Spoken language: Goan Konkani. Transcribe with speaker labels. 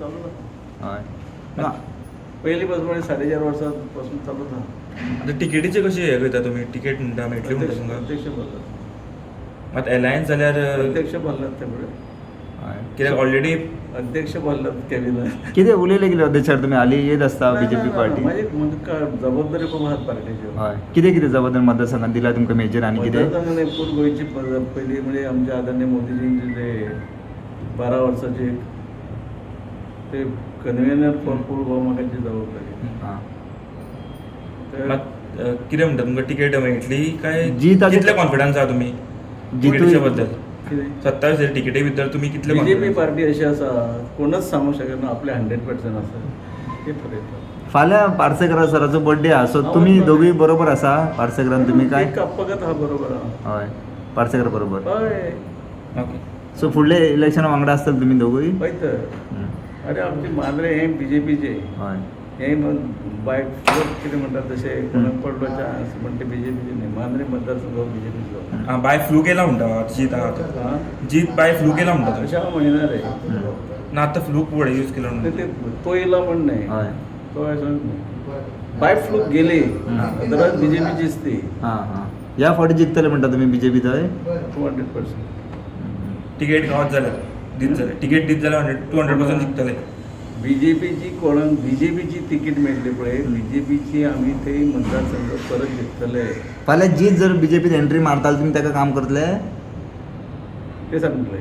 Speaker 1: पासून चालू आहा.
Speaker 2: हय ना.
Speaker 1: पयलीं पासून म्हणजे 4.5 वर्सां पासून चालूच आहा.
Speaker 3: आतां टिकेटीचे कशी हे करता तुमी? टिकेट म्हणटा मेळटली म्हणटा तुमकां?
Speaker 1: अध्यक्ष भरलात.
Speaker 3: मात एलायन्स जाल्यार
Speaker 1: अध्यक्ष भरलात ते फुडें.
Speaker 2: हय.
Speaker 3: कित्याक ऑलरेडी
Speaker 1: अध्यक्ष भरलात कॅबिनात.
Speaker 2: कितें उलयले कितें अध्यक्षार तुमी? हालीं येत आसता बीजेपी पार्टी.
Speaker 1: मागीर म्हाका जबाबदारी खूब आहात पार्टीच्यो.
Speaker 2: हय, कितें कितें जबाबदारी मतदारसंघात दिला तुमकां मेजर आनी कितें?
Speaker 1: मतदारसंघान एक पूर्ण गोंयची पयली म्हणजे आमचे आदरणीय मोदीजींचे ते 12 वर्साचे एक ते कन्व्हेनर फॉर फूल गोवा म्हाका जी जबाबदारी.
Speaker 3: मात कितें म्हणटा, तुमकां टिकेट मेळटली काय?
Speaker 2: जीत
Speaker 3: कितले कॉन्फिडन्स आहा तुमी
Speaker 2: जितू
Speaker 3: टिकेटीच्या बद्दल?
Speaker 1: कितें?
Speaker 3: 27 टिकेटी भितर तुमी कितले
Speaker 1: बीजेपी
Speaker 3: confidence?
Speaker 1: Party अशी आसा, कोणच सांगू शकना आपले 100% आसा ते थरयता.
Speaker 2: फाल्यां पार्सेकर सराचो बर्थडे आहा, सो तुमी दोगूय बरोबर आसा पार्सेकरान तुमी काय?
Speaker 1: केक कापपाकच आहा, बरोबर आहा.
Speaker 2: हय, पार्सेकर बरोबर.
Speaker 1: हय.
Speaker 3: ओके.
Speaker 2: सो फुडले इलेक्शना वांगडा आसतले तुमी दोगूय?
Speaker 1: हय तर. अरे, आमचे मांद्रे हे बीजेपीचे.
Speaker 2: हय.
Speaker 1: हे बाय कितें म्हणटात तशें कोणाक पडलो चान्स म्हणटे बीजेपीचे न्ही, मांद्रे मतदारसंघ बीजेपीचो.
Speaker 3: आं, बाय फ्लू केला म्हणटा जीत आहा तो.
Speaker 1: आं?
Speaker 3: जीत बाय फ्लू केला म्हणटा तो.
Speaker 1: अशें हांव म्हणिना रे.
Speaker 3: ना, आतां फ्लूक फुडें यूज केलो
Speaker 1: ते
Speaker 3: म्हणटा.
Speaker 1: ते तो येयला म्हण न्ही. तो अशें न्ही, बाय फ्लूक गेली, अदरवायज बीजेपीचीच ती.
Speaker 2: हां हां ह्या फावटी जिखतले म्हणटा तुमी बीजेपी थंय?
Speaker 1: 200%.
Speaker 3: टिकेट गावत जाल्यार, दीत जाल्यार, टिकेट दीत जाल्यार 100 200% जिखतले.
Speaker 1: बीजेपीची कोणाक बीजेपीची तिकीट मेळटली पळय, बीजेपीची आमी ते मतदारसंघ परत जिखतले.
Speaker 2: फाल्यां जीत जर बीजेपीत एंट्री मारता तुमी ताका काम करतले?
Speaker 1: ते सांगले.